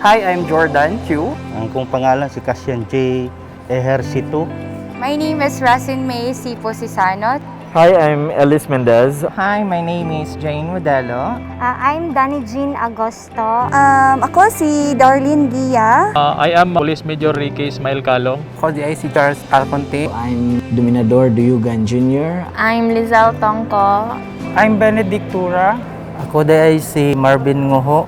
Hi, I'm Jordan Q. Ang kong pangalan si Cassian J. Ejercito. My name is Rasin May Sipo Sisano. Hi, I'm Ellis Mendez. Hi, my name is Jane Modelo. I'm Danny Jean Agosto. Ako si Darlene Gia. I am Police Major Ricky Ismail Kalong. Ako di ay si Charles Alconte. I'm Dominador Duyugan Jr. I'm Lizelle Tongko. I'm Benedict Tura. Ako di ay si Marvin Ngoho,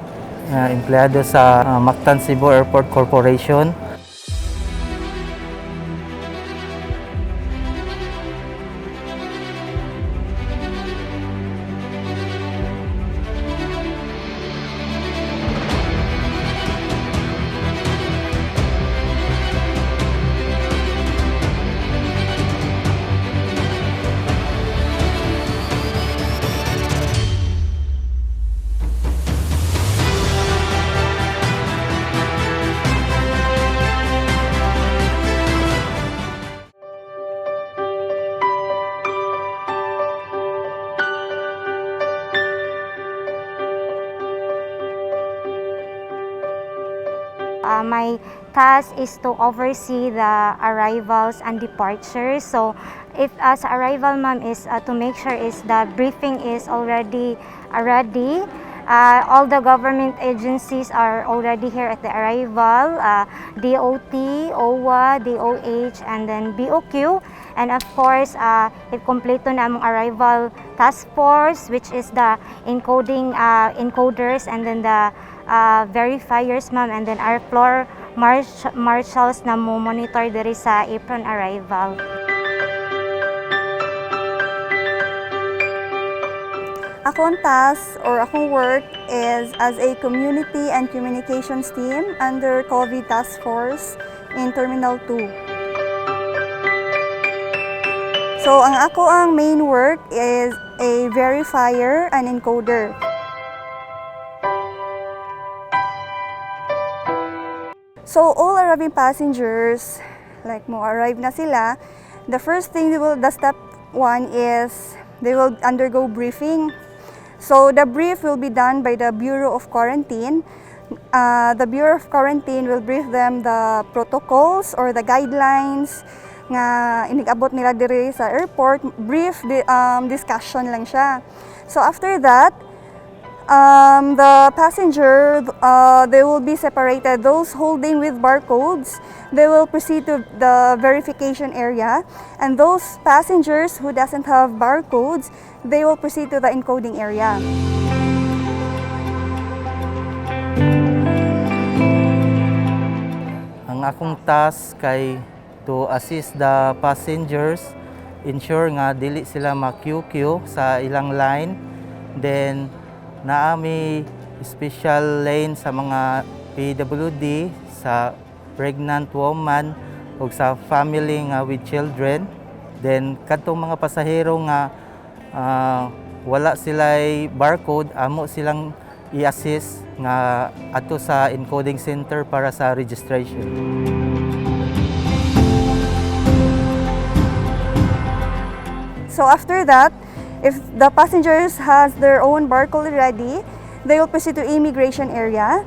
empleyado sa Mactan Cebu Airport Corporation. My task is to oversee the arrivals and departures. So if as arrival, ma'am, is to make sure is the briefing is already ready. All the government agencies are already here at the arrival, DOT, OWA, DOH, and then BOQ. And of course, if kompleto na among arrival task force, which is the encoding encoders and then the verifiers, ma'am, and then our floor marshals na mo monitor diri sa apron arrival. Akong task or akong work is as a community and communications team under COVID Task Force in Terminal 2. So, ang ako ang main work is a verifier and encoder. So, all arriving passengers, like mo arrive na sila, the first thing they will, the step one is they will undergo briefing. So, the brief will be done by the Bureau of Quarantine. The Bureau of Quarantine will brief them the protocols or the guidelines nga inigabot nila diri sa airport. Brief discussion lang siya. So, after that, the passenger, they will be separated. Those holding with barcodes, they will proceed to the verification area. And those passengers who doesn't have barcodes, they will proceed to the encoding area. Ang akong task kay to assist the passengers, ensure nga dili sila ma-queue sa ilang line. Then naa mi special lane sa mga PWD, sa pregnant woman ug sa family nga with children. Then kadtong mga pasahero nga wala sila'y barcode, amo silang i-assist nga adto sa encoding center para sa registration. So after that, if the passengers has their own barcode ready, they will proceed to immigration area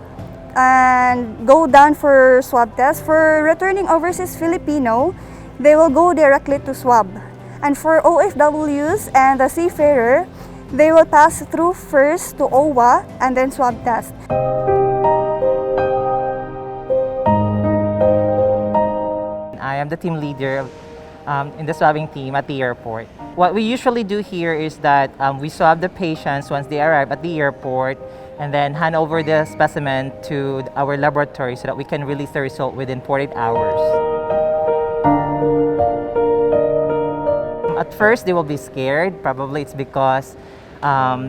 and go down for swab test. For returning overseas Filipino, they will go directly to swab. And for OFWs and the seafarer, they will pass through first to OWA and then swab test. I am the team leader in the swabbing team at the airport. What we usually do here is that we swab the patients once they arrive at the airport and then hand over the specimen to our laboratory so that we can release the result within 48 hours. At first, they will be scared. Probably it's because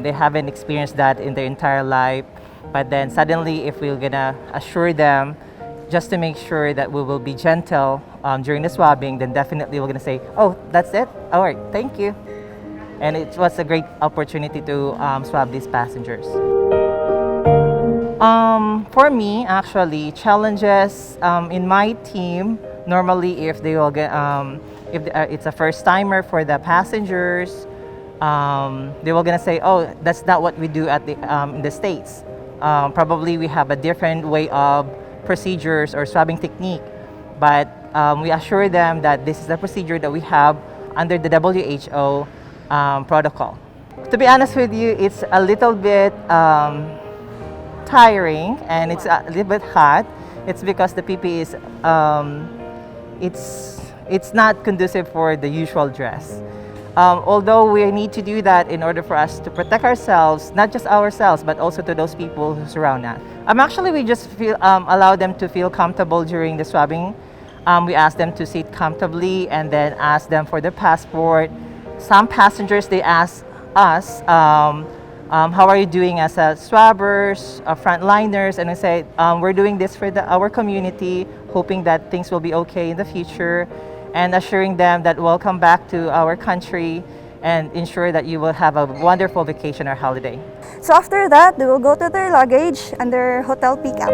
they haven't experienced that in their entire life. But then suddenly, if we're gonna assure them, just to make sure that we will be gentle during the swabbing, then definitely we're gonna say, "Oh, that's it? All right, thank you." And it was a great opportunity to swab these passengers. For me, actually, challenges in my team, normally if they will get, if it's a first timer for the passengers, they were gonna say, "Oh, that's not what we do at the in the States." Probably we have a different way of procedures or swabbing technique, but we assure them that this is the procedure that we have under the WHO protocol. To be honest with you, it's a little bit tiring and it's a little bit hot. It's because the PPE is it's not conducive for the usual dress. Although we need to do that in order for us to protect ourselves, not just ourselves, but also to those people who surround us. Actually, we just allow them to feel comfortable during the swabbing. We ask them to sit comfortably and then ask them for their passport. Some passengers, they ask us, "How are you doing as a swabbers, frontliners?" And we say, "We're doing this for our community, hoping that things will be okay in the future," and assuring them that welcome back to our country and ensure that you will have a wonderful vacation or holiday. So after that, they will go to their luggage and their hotel pickup.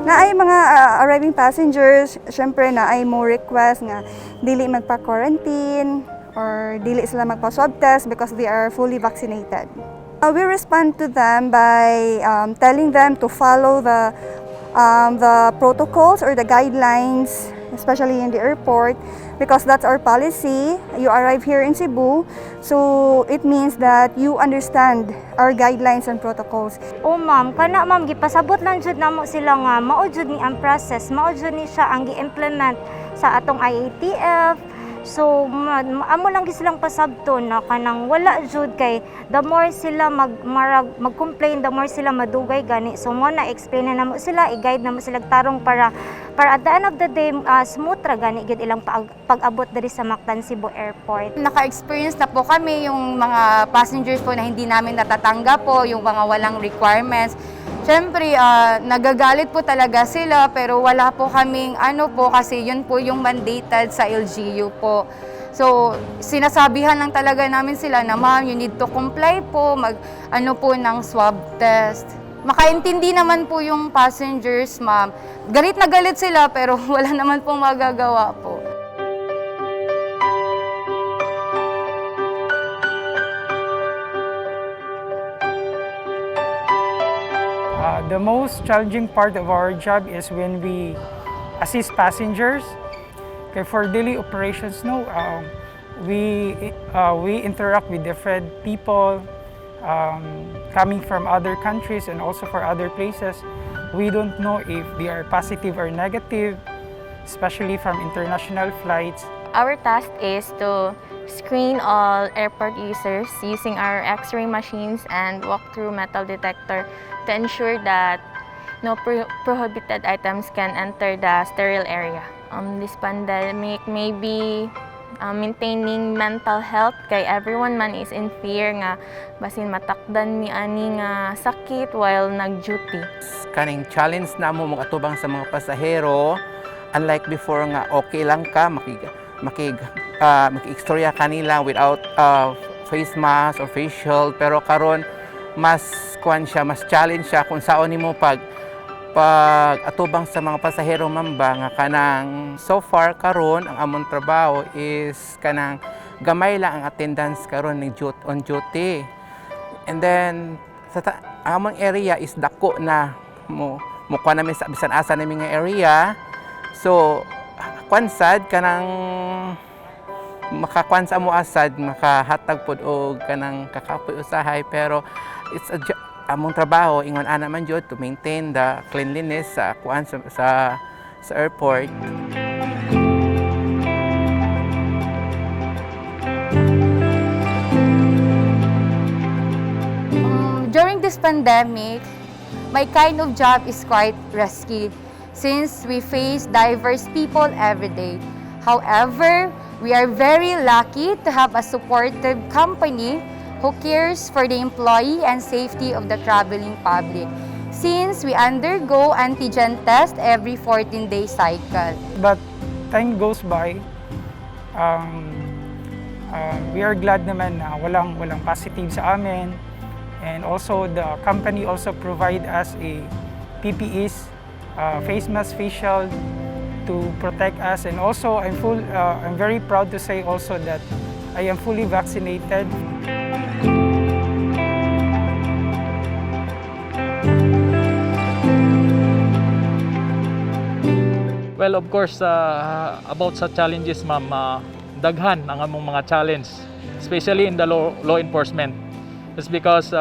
Naay mga arriving passengers, syempre naay mo request nga dili magpa-quarantine or dili sila magpa-swab test because they are fully vaccinated. We respond to them by telling them to follow the protocols or the guidelines, especially in the airport, because that's our policy. You arrive here in Cebu, so it means that you understand our guidelines and protocols. Oh ma'am, kana ma'am, gipasabot lang jud namo sila nga mao jud ni ang process, mao jud ni siya ang gi-implement sa atong IATF. So amo lang gyud silang pasabton na kanang wala jud kay the more sila mag marag mag-complain, the more sila madugay gani. So mo na explain na namo sila, i-guide namo sila tarong para at the end of the day smooth ra gani gyud ilang pag-abot diri sa Mactan Cebu Airport. Naka-experience na po kami yung mga passengers po na hindi namin natatanggap po, yung mga walang requirements. Siyempre, nagagalit po talaga sila, pero wala po kaming ano po kasi yun po yung mandated sa LGU po. So, sinasabihan lang talaga namin sila na, "Ma'am, you need to comply po, mag ano po ng swab test." Makaintindi naman po yung passengers, ma'am. Galit na galit sila, pero wala naman pong magagawa po. The most challenging part of our job is when we assist passengers. Okay, for daily operations, no, we interact with different people coming from other countries and also for other places. We don't know if they are positive or negative, especially from international flights. Our task is to screen all airport users using our X-ray machines and walk-through metal detector to ensure that no prohibited items can enter the sterile area. This pandemic may be maintaining mental health kay everyone man is in fear nga basin matakdan mi ani nga sakit while nag-duty. Kaning challenge na mo mag-atubang sa mga pasahero, unlike before nga okay lang ka maki-istorya kanila without face mask or face shield, pero karon mas kuan siya, mas challenge siya kung saon nimo pag atubang sa mga pasahero, ma'am, ba nga kanang so far karon ang among trabaho is kanang gamay lang ang attendance karon ni on duty. And then sa ang among area is dako na mo mo kuan namin sa bisan asa namin nga area. So kuan sad, kanang makakuan sa amo asad makahatag pod og kanang kakapoy usahay, pero it's a among trabaho ingon ana man jud to maintain the cleanliness sa kuan sa airport. During this pandemic, my kind of job is quite risky since we face diverse people every day. However, we are very lucky to have a supportive company who cares for the employee and safety of the traveling public, since we undergo antigen test every 14-day cycle. But time goes by, we are glad naman na walang positive sa amin. And also, the company also provide us a PPEs, face mask, face shield to protect us. And also, I'm very proud to say also that I am fully vaccinated. Well, of course, about sa challenges, ma'am, daghan ang among mga challenge, especially in the law enforcement. It's because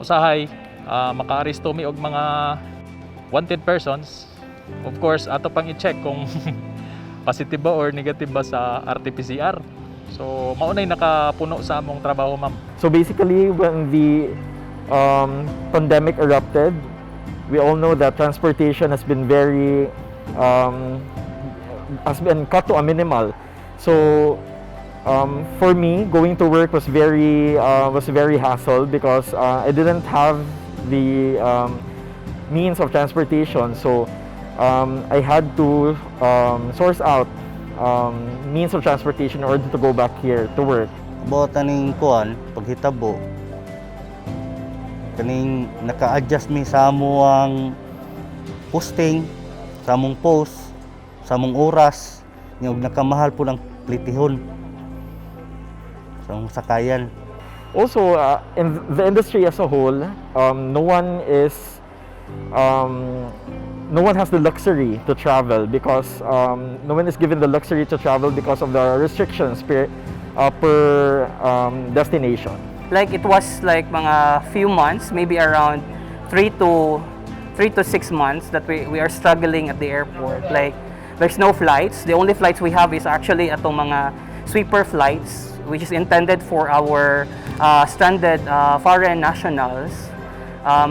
usahay maka-aresto mi og mga wanted persons. Of course, ato pang i-check kung positive ba or negative ba sa RT-PCR. So, mao nay nakapuno sa among trabaho, ma'am. So basically, when the pandemic erupted, we all know that transportation has been cut to a minimal. So for me, going to work was very hassle because I didn't have the means of transportation. So I had to source out means of transportation in order to go back here to work. About aning kuan paghitabo, kaning naka-adjust mi sa among posting, sa among post, sa among oras nya, ug nakamahal po ang plitihon sa among sakayan. Also, in the industry as a whole, no one has the luxury to travel because no one is given the luxury to travel because of the restrictions per destination. Like it was like mga few months, maybe around 3 to 6 months that we are struggling at the airport. Like there's no flights. The only flights we have is actually atong mga sweeper flights, which is intended for our stranded foreign nationals.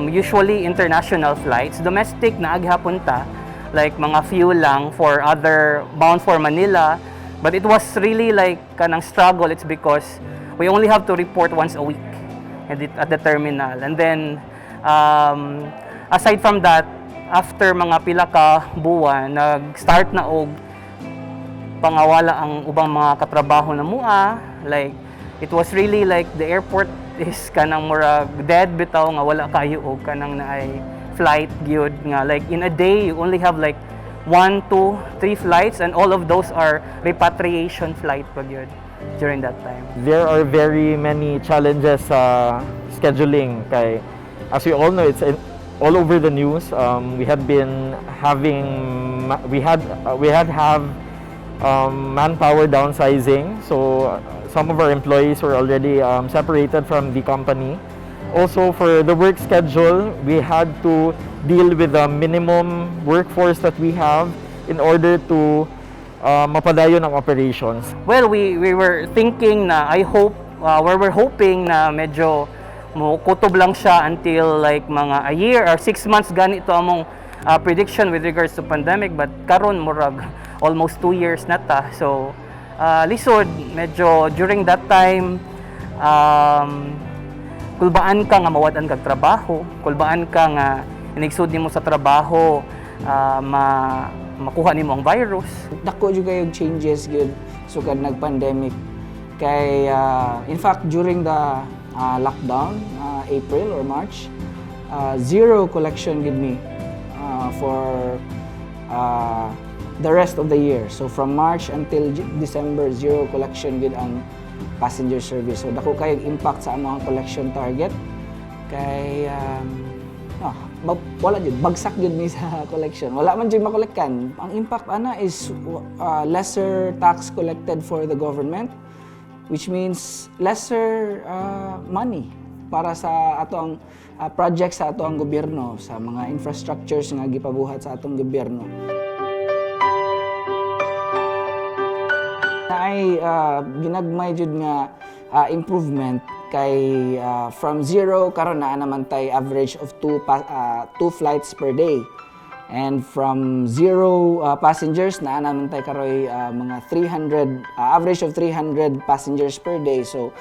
Usually international flights. Domestic naa gihapon ta, like mga few lang for other bound for Manila. But it was really like kanang struggle. It's because we only have to report once a week at the terminal. And then, aside from that, after mga pila ka buwan, nag-start na og pangawala ang ubang mga katrabaho namoa. Like, it was really like the airport is kanang murag dead bitaw nga wala kayo og kanang naay flight gyud nga like in a day you only have like one, two, three flights, and all of those are repatriation flight pa gyud during that time. There are very many challenges sa scheduling kay, as we all know, it's all over the news. We had been having ma- we had have manpower downsizing, so some of our employees were already separated from the company. Also, for the work schedule, we had to deal with the minimum workforce that we have in order to mapadayon ang operations. Well, we were thinking na I hope, we were hoping na medyo mo kutob lang siya until like mga a year or 6 months ganito among prediction with regards to pandemic, but karon murag almost 2 years na ta. So lisod medyo during that time. Kulbaan ka nga mawad-an kag trabaho, kulbaan ka nga inigsud nimo sa trabaho, ma makuha nimo ang virus. Dako jud kayong changes gyud sukad nag-pandemic kay in fact, during the lockdown, April or March, zero collection gid mi for the rest of the year. So from March until December, zero collection gid ang passenger service. So dako kayong impact sa among collection target kay wala jud, bagsak jud mi sa collection, wala man jud makolektan. Ang impact ana is lesser tax collected for the government, which means lesser money para sa ato ang project sa ato ang gobyerno, sa mga infrastructures nga gipabuhat sa atong gobyerno. Ay ginagmay jud nga improvement kay from zero, karon naa naman tay average of two flights per day, and from zero passengers, naa naman tay karoy mga 300, average of 300 passengers per day. So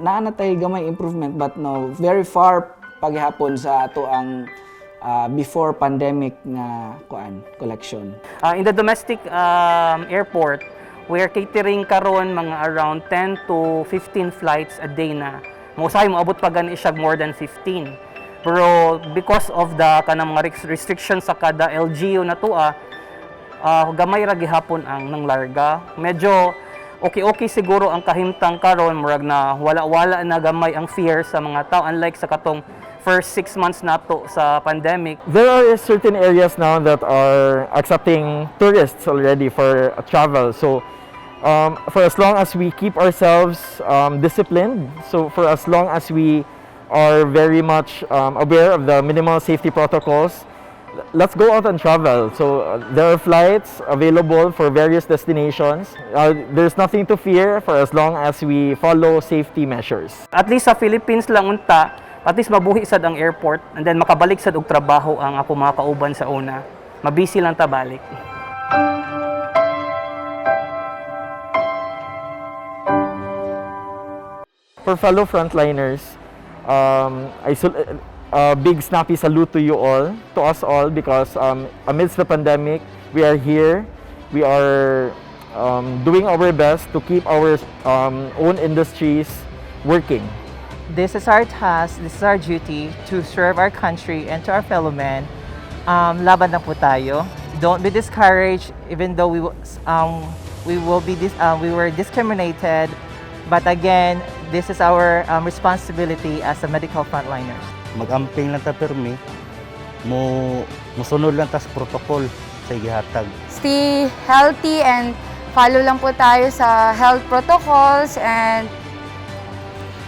naa na tay gamay improvement, but no, very far paghapon sa ato ang before pandemic nga kuan, collection. In the domestic airport, we are catering karon mga around 10 to 15 flights a day na. Mausahay moabot pa gani siya more than 15. Pero because of the kanang mga restrictions sa kada LGU na tua, gamay ra gihapon ang nang larga. Medyo Okay-okay siguro ang kahimtang karon, murag na wala-wala na gamay ang fear sa mga tao unlike sa katong first 6 months nato sa pandemic. There are certain areas now that are accepting tourists already for travel. So, for as long as we keep ourselves disciplined, so for as long as we are very much aware of the minimal safety protocols, let's go out and travel. So, there are flights available for various destinations. There's nothing to fear for as long as we follow safety measures. At least sa Philippines lang unta, at least mabuhi sad ang airport and then makabalik sad og trabaho ang ako mga kauban sa una. Mabisi lang ta balik. For fellow frontliners, a big snappy salute to you all, to us all, because amidst the pandemic, we are here. We are doing our best to keep our own industries working. This is our task, this is our duty to serve our country and to our fellow men. Laban na po tayo. Don't be discouraged even though we will be we were discriminated. But again, this is our responsibility as a medical frontliners. Mag-amping lang ta permi, mo musunod lang ta sa protocol sa gihatag. Stay healthy and follow lang po tayo sa health protocols and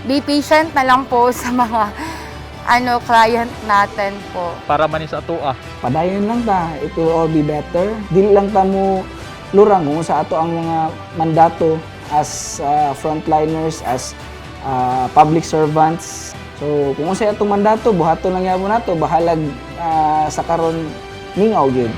be patient na lang po sa mga ano client natin po. Para man ni sa atoa. Padayon lang ta, it will all be better. Dili lang ta mo lurang kung sa ato ang mga mandato as frontliners, as public servants. So kung unsay atong mandato, buhaton lang gyapon nato, bahalag sa karon mingaw gyud.